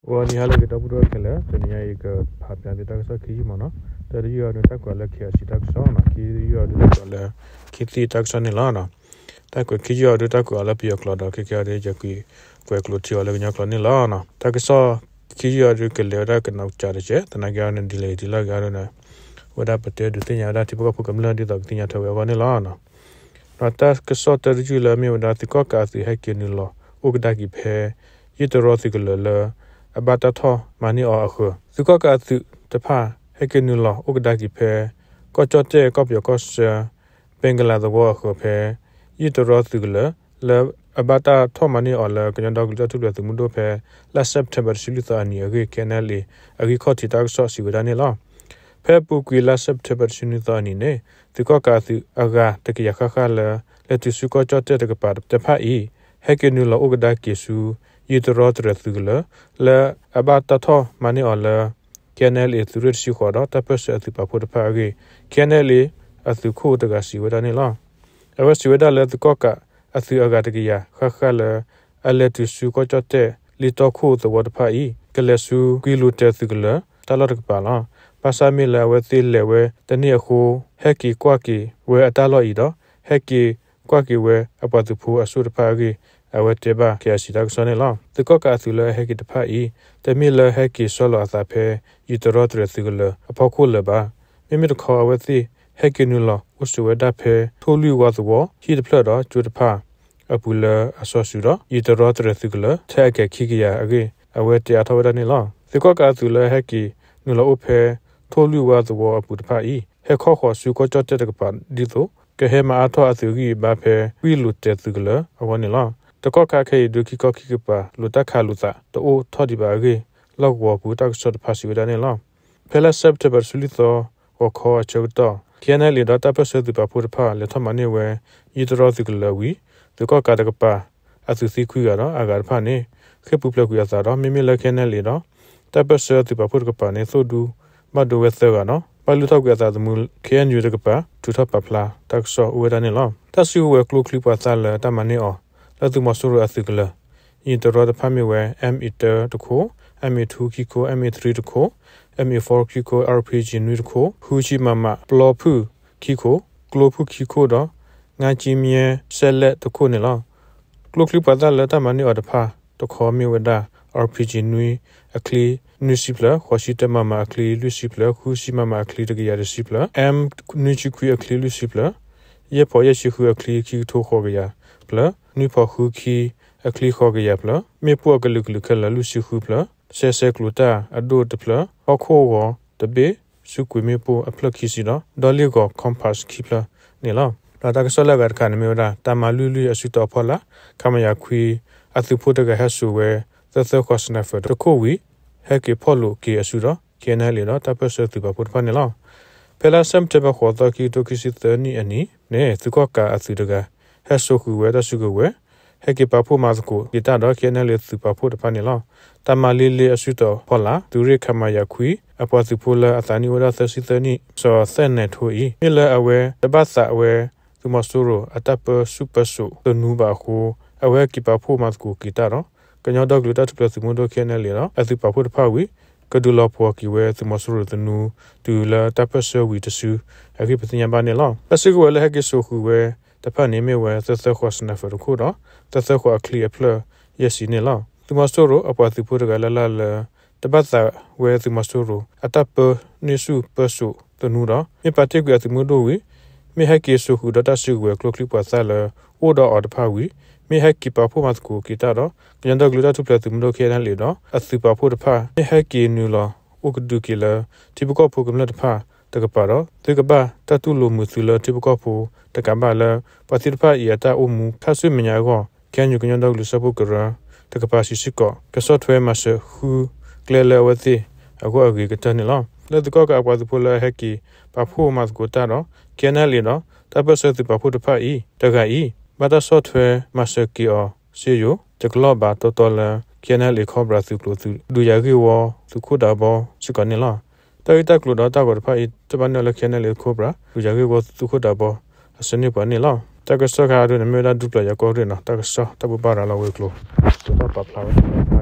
ဂီၤနံၤဟါလၢအဂ့ၤ ဒီပုၢ်ဝဲၢ်ခဲလၢာ်, တနံၤအံၤ ယကဖးဖျါသုတၢ်ကစီၣ်ခံယုၢ်မးနီၤ. တၢတယုၢ်အံၤန့ၣ် တၢ်ကွဲးလၢ KIC တၢ်ကစီၣ်နီၤ, ခံယုၢ်အံၤဒုးတၢ်ကွဲးလၢ ခံသ့ၣ်တၢ်ကစီၣ်န့ၣ်လီၤ. တၢ်ကွဲးခံယုၢ်အံၤဒုးတၢ်ကွဲးအီၤလၢပယီၤကျိာ်ဒီး ခဲကဲအံၤဒုး ယကွဲးကျိးထံအီၤလၢကညီကျိာ်န့ၣ်လီၤ. တၢ်ကစီၣ်ခံယုၢ်အံၤဒုးကလဲၤဝဲဒၣ်ကနီးကစးတကဲး, သနာ်က့အံၤန့ၣ် ဒ်လဲၣ်ဒ်လဲၣ်ဂ့ၤအံၤဒုးန့ၣ် ဝဲဒၣ်ပတဲဒုးသ့ၣ်ညါဝဲဒၣ်ထံဖိကီၢ်ဖိကမျၢၢ်ဒ်သိးကသ့ၣ်ညါထွဲဝဲအဂီၢ်န့ၣ်လီၤ. ဒီးတၢ်ကစီၣ်တၢတယုၢ်လၢအမ့ၢ်ဝဲဒၣ် သုးကီၣ်ကးအသုးဟဲက့ၤနုာ်လီၤအိၣ်ကဒါက့ၤဖဲ ယံၢ်တရီသုးကလၢၤလၢ အဘၣ်တၢ်ထီၣ်မၤန့ၢ်အီၤအဃၢၤ, သုးကီၣ်ကးအသုးတဖၣ် ဟဲက့ၤနုာ်လီၤအိၣ်ကဒါက့ၤဖဲ ကီၢ်ကၠီၣ်တဲၣ်ကီၢ်ပယီၤကီၢ်ဆၢ ဘဲကလးသဝီအဃၢၤဖဲ ယံၢ်တရီသုးကလၢၤ လၢအဘၣ်တၢ်ထီၣ်မၤန့ၢ်အီၤလၢကညီဒီကလုာ်တၢ်ထူၣ်ဖျဲးသုးမုၢ်ဒိၣ်ဖဲ လါစဲးပထ့ဘၢၣ်တဆံလွံၢ်သီအနံၤအဂ့ၢ် KNLA အဂံၢ်ခီၣ်ထံးတၢ်ကစီၣ်စံးဝဲဒၣ်န့ၣ်လီၤ. ဖဲအပူၤကွံာ်လါစဲးပထ့ဘၢၣ်တဆံနွံသီအနံၤန့ၣ် သုးကီၣ်ကးအသုးအဂၤတကယၤဃၣ်ဃၣ်လၢ လဲၤတုၤဆူကီၢ်ကၠီၣ်တဲၣ်တကပၤတဖၣ်အံၤ ဟဲက့ၤနုာ်လီၤအိၣ်ကဒါက့ၤဆူ ယံၢ်တရီတြဲၤသုးကလၢၤ လၢအဘၣ်တၢ်ထီၣ်မၤန့ၢ်အီၤလၢ KNLA သုးရ့ၣ်တဆံဃိးဒီး တၢ်ပၢၢ်ဆၢအသုးပာ်ဖှိၣ်တဖၣ်အဂ့ၢ် KNLA အသုးခိၣ်တဂၤစံးဝဲဒၣ်န့ၣ်လီၤ. အဝဲစံးဝဲဒၣ်လၢသုးကီၣ်ကးအသုးအဂၤတကယၤဃၣ်ဃၣ်လၢ အလဲၤတုၤဆူကီၢ်ကၠီၣ်တဲၣ် လ့တီခိၣ်သဝီတဖၣ်အံၤ ကလဲၤဆူကွံလူၤတဲာ်သုးကလၢၤတၢ်လီၢ်တကပၤလီၤ. ဘၣ်ဆၣ်မ့ၢ်လၢအဝဲသ့ၣ်လဲၤဝဲတန့ၢ်အဃိ ဟဲက့ၤကွၢ်က့ၤဝဲအတၢ်လီၢ်အံၤဒီး ဟဲက့ၤကွၢ်က့ၤဝဲအပှၤသုးဖိအစိၣ်တဖၣ်အဂ့ၢ် အဝဲတဲဘၣ် KIC တၢ်ကစီၣ်န့ၣ်လီၤ. သုးကီၣ်ကးအသုးလၢအဟဲက့ၤတဖၣ်အံၤ တမ့ၢ်လၢဟဲက့ၤဆီလီၤအသးဖဲ ယံၢ်တရီတြဲၤသုးကလၢၤအဖီခိၣ်လၢၤဘၣ်. မ့မ့ၢ်တခီအဝဲသ့ၣ်ဟဲက့ၤနုာ်လီၤအိၣ်ဆိးဝဲဒၣ်ဖဲ ထိၣ်လွံၢ်ဝါသဝီ ဟံၣ်တဖျၢၣ်ဒီးကၠိတဖၣ် အပူၤလၢအစီဆှံဒီး ယံၢ်တရီတြဲၤသုးကလၢၤ ထဲအကဲၤခံကယၤအဂ့ၢ် အဝဲတဲအါထီၣ်ဝဲဒၣ်န့ၣ်လီၤ. သုးကီၣ်ကးအသုးလၢဟဲက့ၤနုာ်လီၤအိၣ်ဖဲ ထိၣ်လွံၢ်ဝါသဝီအပူၤတဖၣ်အံၤ ဟဲခီဃီၤဆူကီၢ်ကၠီၣ်တဲၣ်တကပၤဒ်သိး ကဟဲမၤအါထီၣ်အသုးဂံၢ်ဘါဖဲ ကွံလူၤတဲာ်သုးကလၢၤအဂီၢ်န့ၣ်လီၤ. တကီၢ်ခါခဲအံၤဒုး ခံခီခံကပၤ လိာ်တၢ်ခးလိာ်သးတအိၣ်ထီၣ်ဒံးဘၣ်အဂ့ၢ် လီၢ်ကဝီၤပူၤတၢ်ကစီၣ်တဖၣ်စံးဝဲဒၣ်န့ၣ်လီၤ. ဖဲလါစဲးပထ့ဘၢၣ်တဆံလွံၢ်သီ ဂီၤခီအဆၢကတီၢ် KNLA ဒီးတၢ်ပၢၢ်ဆၢသုးပာ်ဖှိၣ်တဖၣ် လဲၤထီၣ်မၤန့ၢ်ဝဲ ယံၢ်တရီသုးကလၢၤဝံၤ သုးကီၣ်ကးတကပၤ အသုးသံခွံဂၤဒီး အဂၤတဖၣ်န့ၣ် ဃ့ၢ်ပူၤဖျဲးကွံာ်အသးဒီး မ့မ့ၢ်လၢ KNLA ဒီး တၢ်ပၢၢ်ဆၢသုးပာ်ဖှိၣ်တကပၤန့ၣ် သိၣ်ဒူဘၣ်ဒိဝဲသၢဂၤဒီး ဘၣ်လုၢ်ထီၣ်ကွံာ်အသးသမူ KNU တကပၤ ထုးထီၣ်ပာ်ဖျါတၢ်ကစီၣ်အိၣ်ဝဲဒၣ်န့ၣ်လီၤ. တၢ်စုကဝဲၤကျိချံပှၤသးလၢတၢ်မၤန့ၢ်အီၤ လၢသုးမီၤစိရိၤအသုးကလၢၤ ယံၢ်တရီတဖၣ်မ့ၢ်ဝဲ M eight တခိၣ်, M eight two ခံခိၣ်, M eight three တခိၣ်, M eight four ခံခိၣ်, RPG နွံတခိၣ်, ဃုဆံ MM ပျီဖုၣ်ခံခိၣ်, ကျိဖုၣ်ခံခိၣ်ဒီး ငါးကၠံမြဲစဲးလဲးတခိၣ်န့ၣ်လီၤ. ကျိချံပှၤသးလၢတၢ်မၤန့ၢ်အီၤတဖၣ်တခီမ့ၢ်ဝဲဒၣ် RPG နွံအချံနွံဆံဖျၢၣ်, ဃိးဆံတၢ MM အချံလွံၢ်ဆံဖျၢၣ်, ဃုဆံ MM အချံတကယၤတဆံဖျၢၣ်, M နွံဆံခွံအချံလွံၢ်ဆံဖျၢၣ်, ယဲၢ်ဖီးယဲၢ်ဆံဃုအချံခံကထိဃိးကယၤဖျၢၣ်, နွံဖီးဃုခံအချံဃိးကယၤဖျၢၣ်, မ့ၣ်ပိၢ်အကလုာ်ကလုာ်ခဲလၢာ်လွံၢ်ဆံဃုဖျၢၣ်, စဲးဆဲးကျိၤတၢ်အဒိၣ်တဖျၢၣ်, ဟီၣ်ခိၣ်ဂီၤတဘ့ၣ်, စူးကွံာ်မ့ၣ်ပိၢ်အဖျၢၣ်ခံဆံဒီး ဒီလ့ၣ်ဂီၤ compass ခံဖျၢၣ်န့ၣ်လီၤ. ဒီးတၢ်ကစီၣ်လၢအဂၤတခါန့ၣ်မ့ၢ်ဝဲဒၣ် တၢ်မၤလွံၢ်လွံၢ်အစုတီၤအဖီလာ် ခမရ ခွံ အသုးဖိတဂၤဟဲစိာ်ဝဲ သၢသၢဃိး sniper တခိၣ်ဝံၤ ဟဲက့ၤဖီၣ်လိာ်က့ၤအစုဒီး KNLA ဒီးတၢ်ပၢၢ်ဆၢသုးပာ်ဖှိၣ်တဖၣ်န့ၣ်လီၤ. ဖဲလါစဲးပထ့ဘၢၣ် ဃိးသီ ခံကထိခံဆံသၢနံၣ်အနံၤန့ၣ် သုးကီၣ်ကးအသုးတဂၤ ဟဲစိာ်ဃုာ်ဝဲတၢ်စုကဝဲၤ ဟဲက့ၤပာ်ဖှိၣ်မၤသကိးက့ၤတၢ်ဒီး KNLA သုးပာ်ဖှိၣ်တဖၣ်န့ၣ်လီၤ. တၢ်မၤလ့လ့အစုတီၤဖီလာ် သုးရ့ၣ် ခမရ ခွံ အပှၤသုးဖိလၢအသးနံၣ်အိၣ်ဝဲဒၣ်သၢဆံသၢနံၣ် စီၤသဲၣ်နဲၣ်ထိအံၤ မ့ၢ်လၢအဝဲတဘၣ်သးဝဲ သုးမီၤစိရိၤအတၢ်ပၢဆူၣ်ပၢစိးသနူဘၣ်အဃိ အဝဲဟဲက့ၤပာ်ဖှိၣ်မၤသကိးက့ၤတၢ်ဒီး ကညီဒီကလုာ်တၢ်ထူၣ်ဖျဲးသုးမုၢ်ဒိၣ် KNLA ဒီး အသုးပာ်ဖှိၣ်တဖၣ်ဝံၤ ကဒုးလီၤပှီၤက့ၤဝဲသုးမီၤစိရိၤသနူ တုၤလၢတၢ်ပၢၢ်ဆၢဝံၤတစု အဂ့ၢ်ပသ့ၣ်ညါဘၣ်န့ၣ်လီၤ. တၢ်စုကဝဲၤလၢဟဲက့ၤစိာ်ဃုာ်ဝဲတဖၣ်န့ၣ်မ့ၢ်ဝဲ သၢသၢဃိး sniper တခိၣ်ဒီး သၢသၢဃိးအချံအဖျၢၣ်ယဲၢ်ဆံန့ၣ်လီၤ. သုးမီၤစိရိၤအပှၤသုးဖိတဂၤလၢ်လၢ်လၢ တဘၣ်သးဝဲသုးမီၤစိရိၤ အတၢ်ပၢနုာ်ဆူၣ်ပၢစိးသနူဒီး မ့ၢ်ပာ်တ့ၢ်ကွံာ်အသုးမုၢ်ဒိၣ်ဝံၤ မ့ၢ်ဟဲက့ၤစိာ်ဃုာ်ဒီးတၢ်စုကဝဲၤကျိချံပှၤသးလၢ အိၣ်ဒီးအီၤတဖၣ်ဝံၤ မ့ၢ်ဟဲက့ၤပာ်ဖှိၣ်မၤသကိးက့ၤတၢ်ဒီး ကညီဒီကလုာ်တၢ်ထူၣ်ဖျဲးသုးမုၢ်ဒိၣ် KNLA ဒီး အသုးပာ်ဖှိၣ်တဖၣ် မ့ၢ်ဟဲက့ၤနုာ်လီၤအိၣ်ကဒုက့ၤလၢ ထံဖိကီၢ်ဖိကမျၢၢ်တဖၣ်တကပၤဒီး သုကဘၣ်တၢ်တူၢ်လိာ်မုာ်သုလၢထံဖိကီၢ်ဖိတကးဘၣ်လၢ ပှၤသ့ၣ်တဖၣ်အံၤအတၢ်အိၣ်မူခါဆူမဲာ်ညါအဂီၢ် KNU ကညီဒီကလုာ်စၢဖှိၣ်ကရၢ တကပၤစံးစ့ၢ်ကီး ကဆီၣ်ထွဲမၤစၢၤဃုကျဲလၢအဝဲသ့ၣ်အဂီၢ်အဂ့ၤကတၢၢ်န့ၣ်လီၤ. လၢသုးကီၣ်ကးအပှၤသုးဖိလၢအဟဲက့ၤပာ်ဖှိၣ်မၤသကိးတၢ်ဒီး KNLA ဒီး တၢ်ပၢၢ်ဆၢသုးပာ်ဖှိၣ်တဖၣ်အံၤ တဂၤအံၤ ဘၣ်တၢ်ဆီၣ်ထွဲမၤစၢၤက့ၤအီၤစ့ယိၤ တကလီၢ်ဘၣ်တီတီလၢ KNLA Cobra သုးကျိၤသုး ဒုးယၤဂ့ၢ်ဝီသုးခိၣ်ဒးဘီစ့ၢ်ကီးန့ၣ်လီၤ. တၢ်ဂ့ၢ်တၢ်ကျိၤဒီးတၢ်ဂီၤတဖၣ်အံၤ တဘၣ်န့ၢ်အီၤလၢ KNLA Cobra ဒုးယၤဂ့ၢ်ဝီသုးခိၣ်ဒးဘီ အစနစ်ပှၤန့ၣ်လီၤ. တၢ်ကစီၣ်ခါဒ်န့ၣ်မ့ၢ်ဝဲဒၣ်ဒူပျီယၤကီၢ်ရ့ၣ်နီၤ တၢ်ကစီၣ်တၢ်ဘိးဘၣ်ရၤလီၤဝဲၤကျိၤ ပာ်ဖျါဝဲန့ၣ်လီၤ.